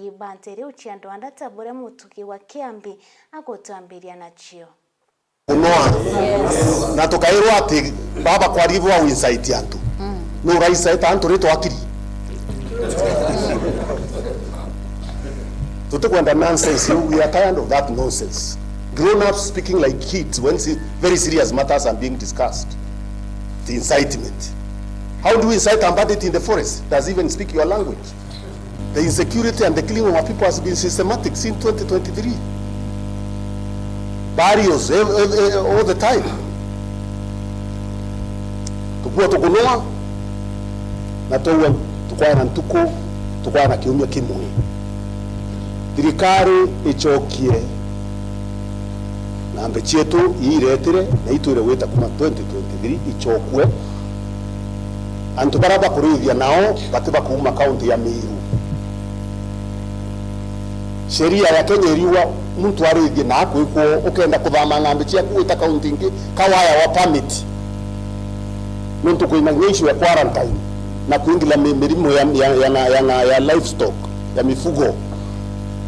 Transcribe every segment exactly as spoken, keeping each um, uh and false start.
Ibanti riu cia ndwanda ta buria mutugi wa Kiambi agutwambiria nacio. Kunoa. Na tukairwa ati baba kwari bwa incite antu. Mm. Nu uraicite antu ri twakiri? Tutikwenda nonsense iu. We are tired of that nonsense. Grown ups speaking like kids when se-, very serious matters are being discussed. The incitement. How do we incite a bandit in the forest? Does he even speak your language? The insecurity and the killing of our people has been systematic since twenty twenty-three. Burials ev-, ev-, ev-, all the time. Tukua tukunua, na twaua, tukwaya na ntuku, tukwaya na kiumia kimwe. Thirikari icokie ngambi cietu iiretire na itwire gwita kuma twenty twenty-three icokue. Antu baria bakurithia nao bati bakuuma kaunti ya Meru. Sheria ya Kenya iriuga muntu arithie na akwikwo, ukenda kuthama ngambi ciaku gwita kaunti ingi, ka waya wa permit. Nontu kwina issue ya quarantine na kuingila mi-, mirimu ya, ya, ya, ya, ya, ya livestock, ya mifugo.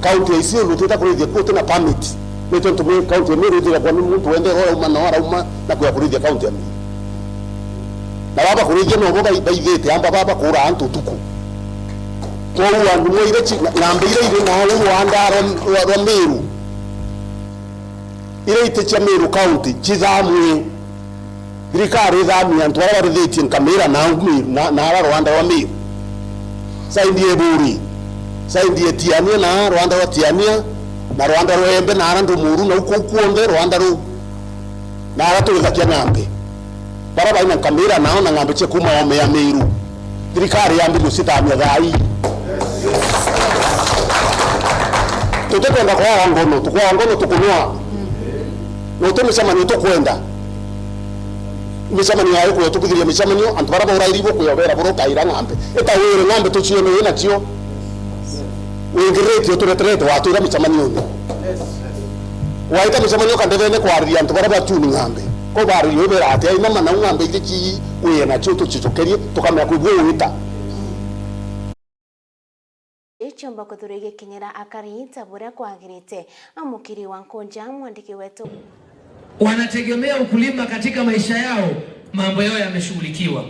Kaunti ya Isiolo utita kurithia kuo utina permit. Ni tontu mi-, kaunti ya Meru ithiragwa ni muntu wenthe urauma na arauma na kuya kurithia kaunti ya Meru. Na baba kurithia nobo bai-, baithite amba baba kuura antu utuku. Twaua andu mwaire chi-, na, ng'ombe iria iri na rwanda rwa, rwa, rwa Meru. Iria iti cia Meru County chithamue. Thirikari ithamie antu aria barithitie nkamira na Meru, na, na ara rwanda rwa Meru. Saindi e Buri, saindi e Tiania na rwanda rwa Tiania, na rwanda rwa Embe na ara Ndumuru na uku kuonthe rwanda ruu. Na ara turithakia ng'ambi. Bara baina nkamira nao na ng'ambi cia kuuma ome ya Meru. Thirikari yambirie gucithamia thaa ii. Tutikwenda kwaga ngono, tukwaga ngono tukunwa. Na uti micemanio tukwenda. Micemanio ya gukuya tukithiria micemanio, antu bara baurairi bukuya ubera bura ukaira ng'ambi. Itawire ng'ambi tucione wi nacio. Wingiritie utureterete watwira micemanione. Waita micemanio kandebene kwariria antu bara batuni ng'ambi. Ko bariria ubera ati aina mana ng'ambi iria ci wire nacio tucicokerie tukamenya kwigua wita. Ichomba kuthura igikinyira akari ta buria kwagirite. Amukiri wa Nkunja, mwandiki wetu. Wanategemea ukulima katika maisha yao, mambo yao yameshughulikiwa.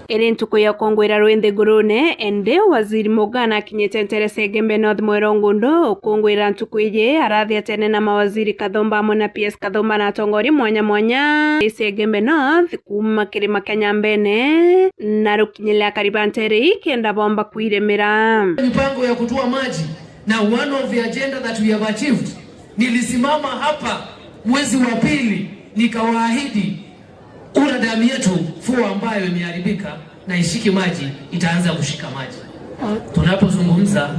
Iri ntuku ya ukungwira rwi nthigurune, indi Waziri Muga nakinyite ntere cia Igembe North Mwero Ngundu ukungwira ntuku iji, arathia tene na mawaziri Kathumba amwe na P S Kathumba na atongoria mwanya mwanya cia Igembe North kuuma kirima kia Nyambene na rukinyire akari ba ntere ii kenda bomba kwirimira. Mipango ya kutoa maji na one of the agenda that we have achieved, nilisimama hapa mwezi wa pili nikawaahidi ura damu yetu Fua ambayo imeharibika na ishiki maji itaanza kushika maji. Tunapozungumza,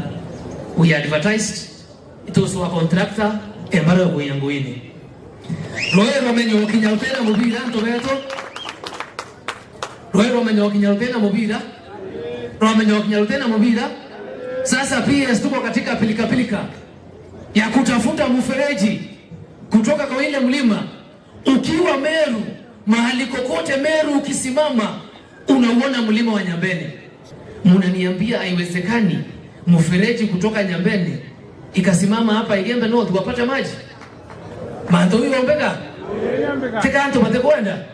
we advertised, it was a contractor, embaro ya kuya nguini. Rwee rwamenyokinya rutena mubira, antu betu. Rwee rwamenyokinya rutena mubira. Rwamenyokinya rutena mubira. Sasa P S tuko katika pilika pilika ya kutafuta mfereji kutoka kwa ile mlima. Ukiwa Meru, mahali kokote Meru ukisimama, unauona mlima wa Nyambene. Munaniambia haiwezekani mfereji kutoka Nyambene ikasimama hapa Igembe North wapate maji? Mantu uyu ombeka? Tika antu batikwenda?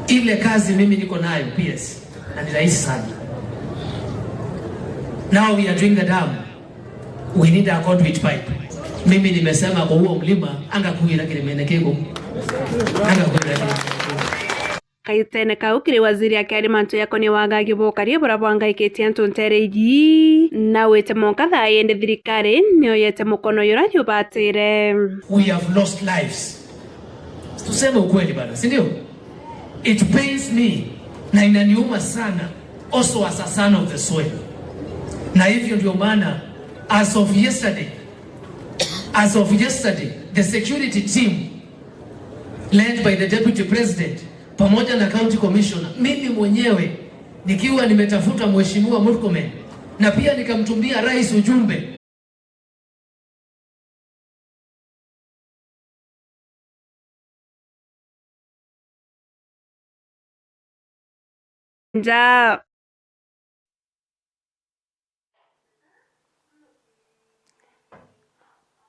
Ile kazi mimi niko nayo P S, na ni rahisi sana. Now we are doing the dam. We need a conduit pipe. Mimi nimesema kwa huo mlima, anga kuira kirimene kiku. Anga kuira kirimene kiku. Kaitene kau kiri waziri akiari mantu yakonie wagagi bukari buria bwangaikitie antu ntere iji, na wite monka thaa yende thirikari niyo yete mukono yura yubatire. We have lost lives. Tuseme ukweli bana, si ndio? It pains me na inaniuma sana, also as a son of the soil. Na hivyo ndio maana, as of yesterday, as of yesterday, the security team led by the deputy president pamoja na county commissioner, mimi mwenyewe nikiwa nimetafuta mheshimiwa Murkomen na pia nikamtumia rais ujumbe. Nja.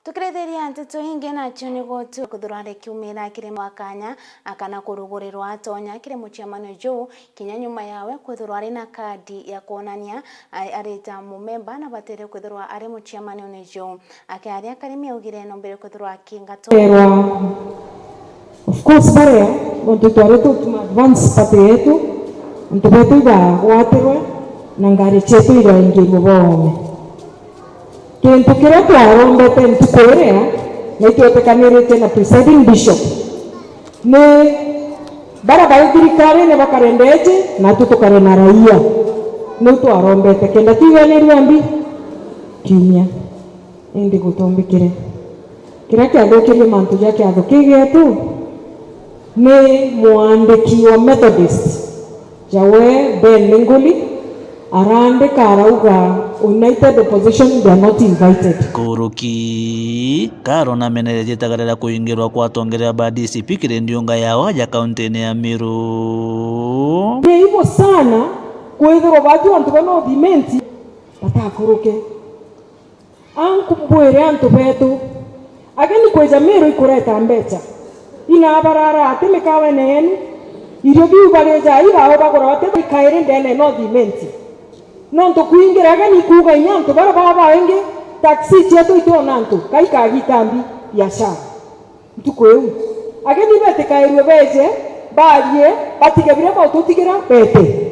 Tukirithiria nteto ingi, nacio ni gutu kwithirwa ari kiumira kiri mwakanya, akana kurugurirwa atonya kiri muciamanio juu, kinya nyuma yawe kwithirwa ari na kadi ya kwonania a-, ari ta mumemba na batire kwithirwa ari muciamanione juu. Akiaria, Karimi augire, "Nombire kwithirwa akingato." Erwa, of course, baria, nontu twari tutuma advance party yetu, antu betu ibagwatirwe, na ngari cietu iraingirwe boome. Kintu kiria twarombete ntuku iria, na itwetikaniritie na presiding bishop, ni baria bari thirikarine bakare ndeeji, natu tukare na raia. Niu twarombete, kenda kiuganirua mbi kiumia. Indi gutombikire. Kiria kiathukirie mantu ja kiatho kii gietu ni mwandiki wa Methodist, jawe Ben Ninguli, araandika arauga, "United opposition, they are not invited." Kuruki, Karo nameneretie itagaria ria kuingirwa kwa atongeria ba D C P kiri ndiunga ya Waja kauntine ya Meru. Ni aibu sana kwithirwa batu antu ba North Imenti batakuruke. Anku mbwire antu betu, ageni kwija Meru ikureta mbecha. Inabarara ati mikawene yenu, irio biu barija irao bagura ati ikairi ndene North Imenti. Nontu kwingira ageni kuuga inya antu baria baba baingi, taxi cietu itiona antu, kai kagita mbi biashara. Ntuku iu, ageni betikairue beje, barie, batige biria baututigira, bete.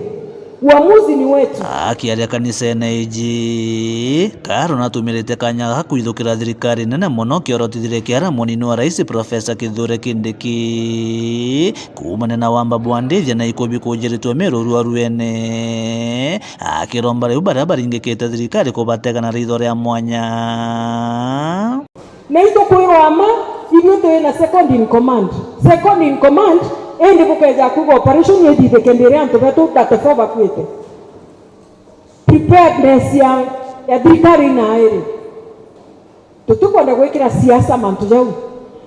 Uamuzi ni wetu. Akiaria kanisene iji, Karo natumirite kanya gaka kwithukira thirikari nene mono kiorotithire kia munini wa rais Professor Kithure Kindiki kuumania na wamba bwa ndithia na ikubi kujiritwe Meru ruaruene, akiromba riu baria baringikite thirikari kubatega na ritho ria mwanya. Na itukwirwa mma, ithui turi na second in command. Second in command, indi bukeja kuuga operation ithithike mbere ya antu betu thirty-four bakuite. Preparedness ya, ya thirikari inairi. Tutikwenda gwikira siasa mantu jau.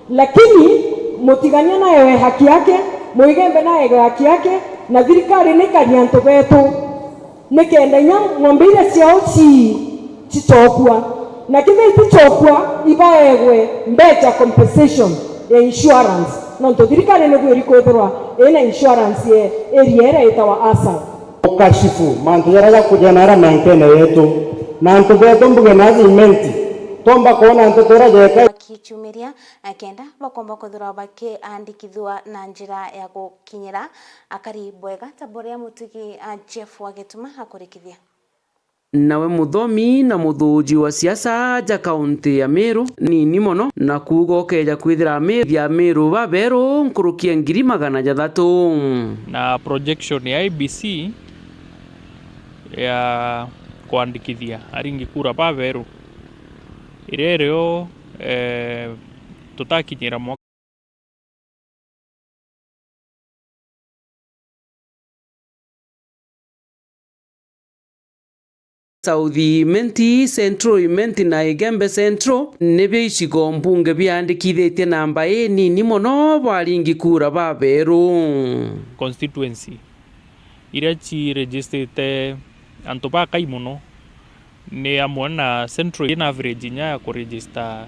Lakini mutigania naewe haki yake, Muigembe naewe haki yake, na thirikari nikarie antu betu. Nikenda inya ng'ombe iria ciao ci-, cicokua. Na kethira iticokua, ibaegwe mbecha compensation ya insurance. Nontu thirikari niguo iri kwithirwa ina insurance ya area iria itawa ASAL. Ukashifu mantu jaria jakuja na aria menkene yetu. Na antu betu mbuge na Imenti, twomba kwona nteto iria jeka. Kiumiria, na kenda bakomba kwithirwa bakiandikithua na njira ya gukinyira akari bwega, ta buria mutugi, a, Jeff wa Gituma akurikithia. Nawe muthomi na muthuuji wa siasa ja kaunti ya Meru, nini mono, na kuuga ukeja kwithira Meru, ya Meru baberu nkuruki ya ngiri magana jathatu. Na projection ya I E B C ya kwandikithia aringi kura baberu iria irio, eh, tutakinyira mwaka. South Imenti, Central Imenti na Igembe Central nibio icigo mbunge biandikithitie namba inini mono baringi kura baberu. Constituency iria ciregistite antu bakai mono ni amwe na Central ina average inya ya kuregister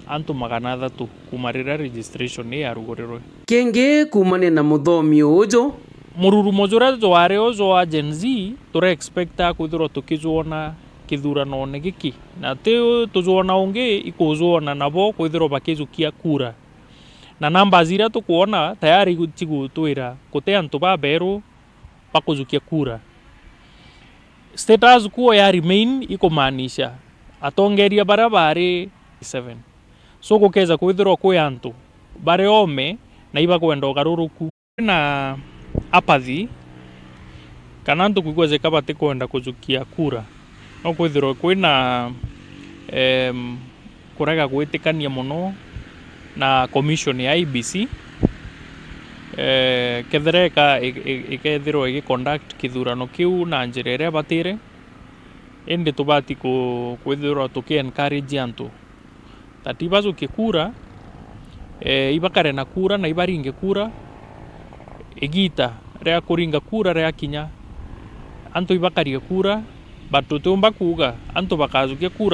antu magana athatu kuuma riria registration ii yarugurirwe. Kingi kuumania na muthomi uju. Mururumo juria jwari uju wa Gen Z, tura expecta kwithirwa tukijwona kithuranone giki, na ti tujwona ungi ikujwona nabo kwithirwa bakijukia kura. Na numbers iria tukwona tayari cigutwira guti antu baberu bakujukia kura. Status quo ya remain ikumaanisha atongeria baria bari seven. So gukeja kwithirwa kwi antu bari ome na ibakwenda ugaruruku. Kwina apathy kana antu kwigua jeka batikwenda kujukia kura. No kwithirwe kwina, em, kurega gwitikania mono na commission ya I E B C, eh, kethira ika-, i-, i-, ikethirwa igi conduct kithurano kiu na njira iria ibatire, indi tubati ku-, kwithirwa tuki encourage antu that ibajukie kura, eh, ibakare na kura na ibaringe kura. Igita ria kuringa kura riakinya, antu ibakarie kura, but tutiumba kuuga antu bakajukia kura